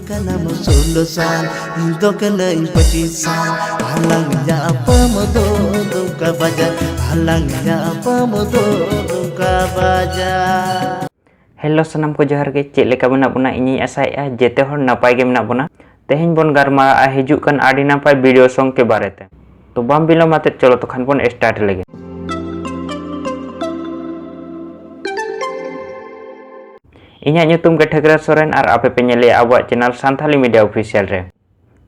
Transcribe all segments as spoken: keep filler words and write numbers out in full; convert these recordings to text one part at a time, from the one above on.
ᱠᱟᱱᱟᱢ ᱥᱳᱞᱳ ᱥᱟᱞ, ᱤᱧ ᱫᱚ ᱠᱟᱹᱱᱟᱹᱧ ᱯᱚᱸᱪᱤᱥ ᱥᱟᱞ᱾ ᱦᱟᱞᱟᱝ ᱧᱟᱯᱟᱢ ᱫᱚ ᱫᱩᱢᱠᱟ ᱵᱟᱡᱟᱨ, ᱦᱟᱞᱟᱝ ᱧᱟᱯᱟᱢ ᱫᱚ ᱫᱩᱢᱠᱟ ᱵᱟᱡᱟᱨ᱾ ᱦᱮᱞᱳ ᱥᱟᱱᱟᱢ ᱠᱚ, ᱡᱚᱦᱟᱨ ᱜᱮ᱾ ᱪᱮᱫ ᱞᱮᱠᱟ ᱢᱮᱱᱟᱜ ᱵᱚᱱᱟ? ᱤᱧᱤᱧ ᱟᱥᱟᱭᱮᱫᱼᱟ ᱡᱮᱛᱮ ᱦᱚᱲ ᱱᱟᱯᱟᱭ ᱜᱮ ᱢᱮᱱᱟᱜ ᱵᱚᱱᱟ᱾ ᱛᱮᱦᱮᱧ ᱵᱚᱱ ᱜᱟᱞᱢᱟᱨᱟᱜᱼᱟ ᱦᱤᱡᱩᱜ ᱠᱟᱱ ᱟᱹᱰᱤ ᱱᱟᱯᱟᱭ ᱵᱷᱤᱰᱤᱭᱳ ᱥᱚᱝ ᱠᱮ ᱵᱟᱨᱮ ᱛᱮ᱾ ᱛᱚ ᱵᱟᱝ ᱵᱤᱞᱚᱢ ᱟᱛᱮᱫ ᱪᱚᱞᱚ ᱛᱚᱠᱷᱟᱱ ᱵᱚᱱ ᱥᱴᱟᱨᱴ ᱞᱮᱜᱮ᱾ ᱤᱧᱟᱹᱜ ᱧᱩᱛᱩᱢ ᱜᱮ ᱴᱷᱟᱹᱠᱨᱟᱹ ᱥᱚᱨᱮᱱ ᱟᱨ ᱟᱯᱮ ᱯᱮ ᱧᱮᱞᱮᱜᱼᱟ ᱟᱵᱚᱣᱟᱜ ᱪᱮᱱᱮᱞ ᱥᱟᱱᱛᱷᱟᱞᱤ ᱢᱤᱰᱤᱭᱟ ᱚᱯᱷᱤᱥᱤᱭᱟᱞ ᱨᱮ᱾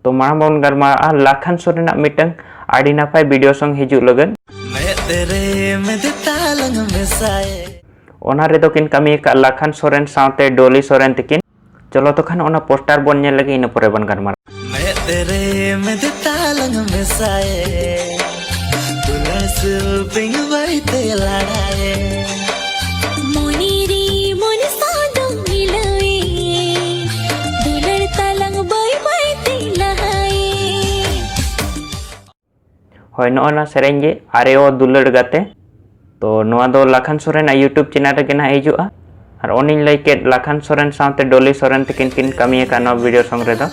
ᱛᱚ ᱢᱟᱲᱟᱝ ᱵᱚᱱ ᱜᱟᱞᱢᱟᱨᱟᱜᱼᱟ ᱞᱟᱠᱷᱟᱱ ᱥᱚᱨᱮᱱᱟᱜ ᱢᱤᱫᱴᱟᱝ ᱟᱹᱰᱤ ᱱᱟᱯᱟᱭ ᱵᱷᱤᱰᱤᱭᱳ ᱥᱚᱝ ᱦᱤᱡᱩᱜ ᱞᱟᱹᱜᱤᱫ᱾ ᱢᱮᱫ ᱨᱮ ᱢᱮᱫ ᱛᱟᱞᱟᱝ ᱢᱮᱥᱟᱭᱮ᱾ ᱚᱱᱟ ᱨᱮᱫᱚ ᱠᱤᱱ ᱠᱟᱹᱢᱤ ᱟᱠᱟᱫ ᱞᱟᱠᱷᱟᱱ ᱥᱚᱨᱮᱱ ᱥᱟᱶᱛᱮ ᱰᱚᱞᱤ ᱥᱚᱨᱮᱱ ᱛᱤᱠᱤᱱ᱾ ᱪᱚᱞᱚ ᱛᱚᱠᱷᱟᱱ ᱚᱱᱟ ᱯᱳᱥᱴᱟᱨ ᱵᱚᱱ ᱧᱮᱞ ᱞᱮᱜᱮ, ᱤᱱᱟᱹ ᱯᱚᱨᱮ ᱵᱚᱱ ᱜᱟᱞᱢᱟᱨᱟᱜᱼᱟ᱾ ᱢᱮᱫ ᱨᱮ ᱢᱮᱫ ᱛᱟᱞᱟᱝ ᱢᱮᱥᱟᱭᱮ, ᱫᱩᱞᱟᱹᱲ ᱥᱤᱞᱯᱤᱧ ᱵᱟᱭᱛᱮ ᱞᱟᱲᱟᱭᱮ᱾ ᱢᱚᱱᱮ ᱨᱮ ᱢᱚᱱᱮ ᱥᱟᱶ ᱫᱚ ᱢᱤᱞᱟᱹᱣᱮ, ᱫᱩᱞᱟᱹᱲ ᱛᱟᱞᱟᱝ ᱵᱟᱹᱭ ᱵᱟᱹᱭ ᱛᱮ ᱞᱟᱦᱟᱭᱮ᱾ ᱦᱳᱭ, ᱱᱚᱜᱼᱚ ᱱᱚᱣᱟ ᱥᱮᱨᱮᱧ ᱜᱮ, ᱟᱨᱮ ᱚ ᱫᱩᱞᱟᱹᱲ ᱜᱟᱛᱮ᱾ ᱛᱚ ᱱᱚᱣᱟ ᱫᱚ ᱞᱟᱠᱷᱟᱱ ᱥᱚᱨᱮᱱᱟᱜ YouTube ᱪᱮᱱᱮᱞ ᱨᱮᱜᱮ ᱱᱟᱦᱟᱜ ᱦᱤᱡᱩᱜᱼᱟ᱾ ᱟᱨ ᱚᱱᱮᱧ ᱞᱟᱹᱭ ᱠᱮᱫ, ᱞᱟᱠᱷᱟᱱ ᱥᱚᱨᱮᱱ ᱥᱟᱶᱛᱮ ᱰᱚᱞᱤ ᱥᱚᱨᱮᱱ ᱛᱤᱠᱤᱱ ᱠᱤᱱ ᱠᱟᱹᱢᱤ ᱟᱠᱟᱫ ᱱᱚᱣᱟ ᱵᱷᱤᱰᱤᱭᱳ ᱥᱚᱝ ᱨᱮᱫᱚ᱾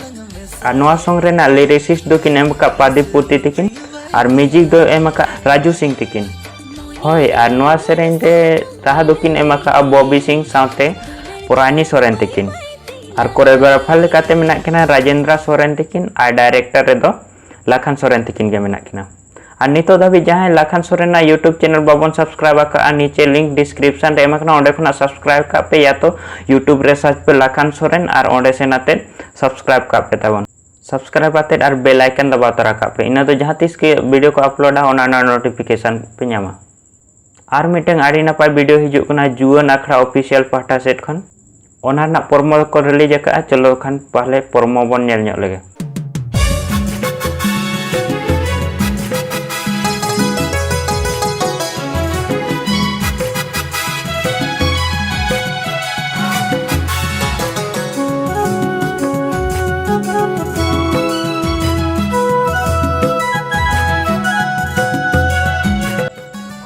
ᱟᱨ ᱱᱚᱣᱟ ᱥᱚᱝ ᱨᱮᱱᱟᱜ ᱞᱤᱨᱤᱥᱤᱥᱴ ᱫᱚᱠᱤᱱ ᱮᱢ ᱟᱠᱟᱫ ᱯᱟᱫᱤᱯ ᱯᱩᱛᱤ ᱛᱤᱠᱤᱱ, ᱟᱨ ᱢᱤᱭᱩᱡᱤᱠ ᱫᱚ ᱮᱢ ᱟᱠᱟᱫ ᱨᱟᱡᱩ ᱥᱤᱝ ᱛᱤᱠᱤᱱ᱾ ᱦᱳᱭ, ᱟᱨ ᱱᱚᱣᱟ ᱥᱮᱨᱮᱧ ᱨᱮ ᱨᱟᱦᱟ ᱫᱚᱠᱤᱱ ᱮᱢ ᱟᱠᱟᱫᱼᱟ ᱵᱚᱵᱤ ᱥᱤᱝ ᱥᱟᱶᱛᱮ ᱯᱚᱨᱟᱭᱱᱤ ᱥᱚᱨᱮᱱ ᱛᱤᱠᱤᱱ᱾ ᱟᱨ ᱠᱳᱨᱤᱭᱳᱜᱨᱟᱯᱷᱟᱨ ᱞᱮᱠᱟᱛᱮ ᱢᱮᱱᱟᱜ ᱠᱤᱱᱟ ᱨᱟᱡᱮᱱᱫᱨᱟ ᱥᱚᱨᱮᱱ ᱛᱤᱠᱤᱱ, ᱟᱨ ᱰᱟᱭᱨᱮᱠᱴᱚᱨ ᱨᱮᱫᱚ ᱞᱟᱠᱷᱟᱱ ᱥᱚᱨᱮᱱ ᱛᱤᱠᱤᱱ ᱜᱮ ᱢᱮᱱᱟᱜ ᱠᱤᱱᱟ᱾ ᱟᱨ ᱱᱤᱛᱚᱜ ᱫᱷᱟᱹᱵᱤᱡ ᱡᱟᱦᱟᱸᱭ ᱞᱟᱠᱷᱟᱱ ᱥᱚᱨᱮᱱᱟᱜ YouTube ᱪᱮᱱᱮᱞ ᱵᱟᱵᱚᱱ ᱥᱟᱵᱥᱠᱨᱟᱭᱤᱵ ᱟᱠᱟᱫᱼᱟ, ᱱᱤᱪᱮ ᱞᱤᱝᱠ ᱰᱤᱥᱠᱨᱤᱯᱥᱚᱱ ᱨᱮ ᱮᱢ ᱟᱠᱟᱱᱟ, ᱚᱸᱰᱮ ᱠᱷᱚᱱᱟᱜ ᱥᱟᱵᱥᱠᱨᱟᱭᱤᱵ ᱠᱟᱜ ᱯᱮ, ᱭᱟ ᱛᱚ YouTube ᱨᱮ ᱥᱟᱨᱪ ᱯᱮ ᱞᱟᱠᱷᱟᱱ ᱥᱚᱨᱮᱱ ᱟᱨ ᱚᱸᱰᱮ ᱥᱮᱱ ᱟᱛᱮᱫ ᱥᱟᱵᱥᱠᱨᱟᱭᱤᱵ ᱠᱟᱜ ᱯᱮ ᱛᱟᱵᱚᱱ᱾ ᱥᱟᱵᱥᱠᱨᱟᱭᱤᱵ ᱟᱛᱮᱫ ᱟᱨ ᱵᱮᱞ ᱟᱭᱠᱚᱱ ᱫᱟᱵᱟᱣ ᱛᱚᱨᱟ ᱠᱟᱜ ᱯᱮ, ᱤᱱᱟᱹ ᱫᱚ ᱡᱟᱦᱟᱸ ᱛᱤᱥ ᱜᱮ ᱵᱷᱤᱰᱤᱭᱳ ᱠᱚ ᱟᱯᱞᱳᱰᱟ, ᱚᱱᱟ ᱨᱮᱱᱟᱜ ᱱᱳᱴᱤᱯᱷᱤᱠᱮᱥᱚᱱ ᱯᱮ ᱧᱟᱢᱟ᱾ ᱟᱨ ᱢᱤᱫᱴᱟᱝ ᱟᱹᱰᱤ ᱱᱟᱯᱟᱭ ᱵᱷᱤᱰᱤᱭᱳ ᱦᱤᱡᱩᱜ ᱠᱟᱱᱟ ᱡᱩᱣᱟᱹᱱ ᱟᱠᱷᱲᱟ ᱚᱯᱷᱤᱥᱤᱭᱟᱞ ᱯᱟᱦᱴᱟ ᱥᱮᱫ ᱠᱷᱚᱱ, ᱚᱱᱟ ᱨᱮᱱᱟᱜ ᱯᱨᱚᱢᱳ ᱠᱚ ᱨᱤᱞᱤᱡᱽ ᱟᱠᱟᱫᱼᱟ᱾ ᱪᱚᱞᱚ ᱠᱷᱟᱱ ᱛᱟᱦᱞᱮ ᱯᱨᱚᱢᱳ ᱵᱚᱱ ᱧᱮᱞ ᱧᱚᱜ ᱞᱮᱜᱮ᱾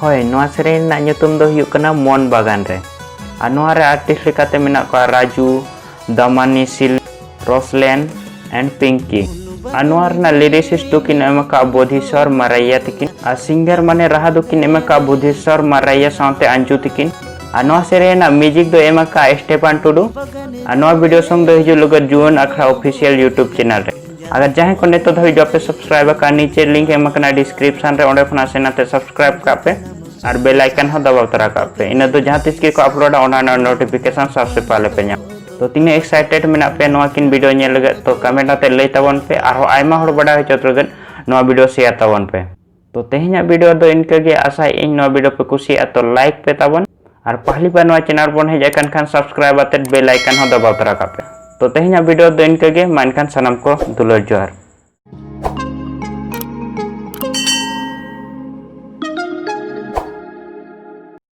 ᱦᱳᱭ, ᱱᱚᱣᱟ ᱥᱮᱨᱮᱧ ᱨᱮᱱᱟᱜ ᱧᱩᱛᱩᱢ ᱫᱚ ᱦᱩᱭᱩᱜ ᱠᱟᱱᱟ ᱢᱚᱱ ᱵᱟᱜᱟᱱ ᱨᱮ᱾ ᱟᱨ ᱱᱚᱣᱟ ᱨᱮ ᱟᱨᱴᱤᱥᱴ ᱞᱮᱠᱟᱛᱮ ᱢᱮᱱᱟᱜ ᱠᱚᱣᱟ ᱨᱟᱡᱩ, ᱫᱟᱢᱟᱱᱤ, ᱥᱤᱞ, ᱨᱚᱥᱞᱮᱱ and ᱯᱤᱝᱠᱤ᱾ ᱟᱨ ᱱᱚᱣᱟ ᱨᱮᱱᱟᱜ lyricist ᱫᱚᱠᱤᱱ ᱮᱢ ᱟᱠᱟᱫ ᱵᱳᱫᱷᱤᱥᱚᱨ ᱢᱟᱨᱟᱭᱟ ᱛᱤᱠᱤᱱ, ᱟᱨ singer ᱢᱟᱱᱮ ᱨᱟᱦᱟ ᱫᱚᱠᱤᱱ ᱮᱢ ᱟᱠᱟᱫ ᱵᱳᱫᱷᱤᱥᱚᱨ ᱢᱟᱨᱟᱭᱟ ᱥᱟᱶᱛᱮ ᱟᱧᱡᱩ ᱛᱤᱠᱤᱱ᱾ ᱟᱨ ᱱᱚᱣᱟ ᱥᱮᱨᱮᱧ ᱨᱮᱱᱟᱜ music ᱫᱚ ᱮᱢ ᱟᱠᱟᱫ ᱥᱴᱮᱯᱷᱟᱱ ᱴᱩᱰᱩ᱾ ᱟᱨ ᱱᱚᱣᱟ video song ᱫᱚ ᱦᱤᱡᱩᱜ ᱞᱟᱹᱜᱤᱫ ᱡᱩᱣᱟᱹᱱ ᱟᱠᱷᱲᱟ official YouTube channel ᱨᱮ᱾ ᱟᱜᱟᱨ ᱡᱟᱦᱟᱸᱭ ᱠᱚ ᱱᱤᱛᱚᱜ ᱫᱷᱟᱹᱵᱤᱡ ᱵᱟᱯᱮ subscribe ᱟᱠᱟᱫ, ᱱᱤᱪᱮ link ᱮᱢ ᱟᱠᱟᱱᱟ description ᱨᱮ, ᱚᱸᱰᱮ ᱠᱷᱚᱱᱟᱜ ᱥᱮᱱ ᱟᱛᱮ subscribe ᱠᱟᱜ ᱯᱮ ᱟᱨ bell icon ᱦᱚᱸ ᱫᱟᱵᱟᱣ ᱛᱚᱨᱟ ᱠᱟᱜ ᱯᱮ᱾ ᱤᱱᱟᱹ ᱫᱚ ᱡᱟᱦᱟᱸ ᱛᱤᱥ ᱜᱮᱠᱚ uploadᱟ, ᱚᱱᱟ ᱨᱮᱱᱟᱜ notification ᱥᱟᱵ ᱥᱮ ᱯᱟᱦᱞᱮ ᱯᱮ ᱧᱟᱢ᱾ ᱛᱚ ᱛᱤᱱᱟᱹᱜ excited ᱢᱮᱱᱟᱜ ᱯᱮ ᱱᱚᱣᱟ ᱠᱤᱱ video ᱧᱮᱞ ᱞᱟᱹᱜᱤᱫ, ᱛᱚ comment ᱟᱛᱮ ᱞᱟᱹᱭ ᱛᱟᱵᱚᱱ ᱯᱮ᱾ ᱟᱨᱦᱚᱸ ᱟᱭᱢᱟ ᱦᱚᱲ ᱵᱟᱰᱟᱭ ᱦᱚᱪᱚ ᱞᱟᱹᱜᱤᱫ ᱱᱚᱣᱟ video share ᱛᱟᱵᱚᱱ ᱯᱮ᱾ ᱛᱚ ᱛᱮᱦᱮᱧᱟᱜ video ᱫᱚ ᱤᱱᱠᱟᱹ ᱜᱮ᱾ ᱟᱥᱟᱭᱮᱫ ᱟᱹᱧ ᱱᱚᱣᱟ video ᱯᱮ ᱠᱩᱥᱤᱭᱟᱜᱼᱟ, ᱛᱚ like ᱯᱮ ᱛᱟᱵᱚᱱ᱾ ᱟᱨ ᱯᱟᱦᱞᱤ ᱵᱟᱨ ᱱᱚᱣᱟ channel ᱵᱚᱱ ᱦᱮᱡ ᱟᱠᱟᱱ ᱠᱷᱟᱱ subscribe ᱟᱛᱮ bell icon ᱦᱚᱸ ᱫᱟᱵᱟᱣ ᱛᱚᱨᱟ ᱠᱟᱜ ᱯᱮ᱾ ᱛᱚ ᱛᱮᱦᱮᱧᱟᱜ video ᱫᱚ ᱤᱱᱠᱟᱹ ᱜᱮ᱾ ᱢᱟ ᱮᱱᱠᱷᱟᱱ ᱥᱟᱱᱟᱢ ᱠᱚ ᱫᱩᱞᱟᱹᱲ ᱡᱚᱦᱟᱨ᱾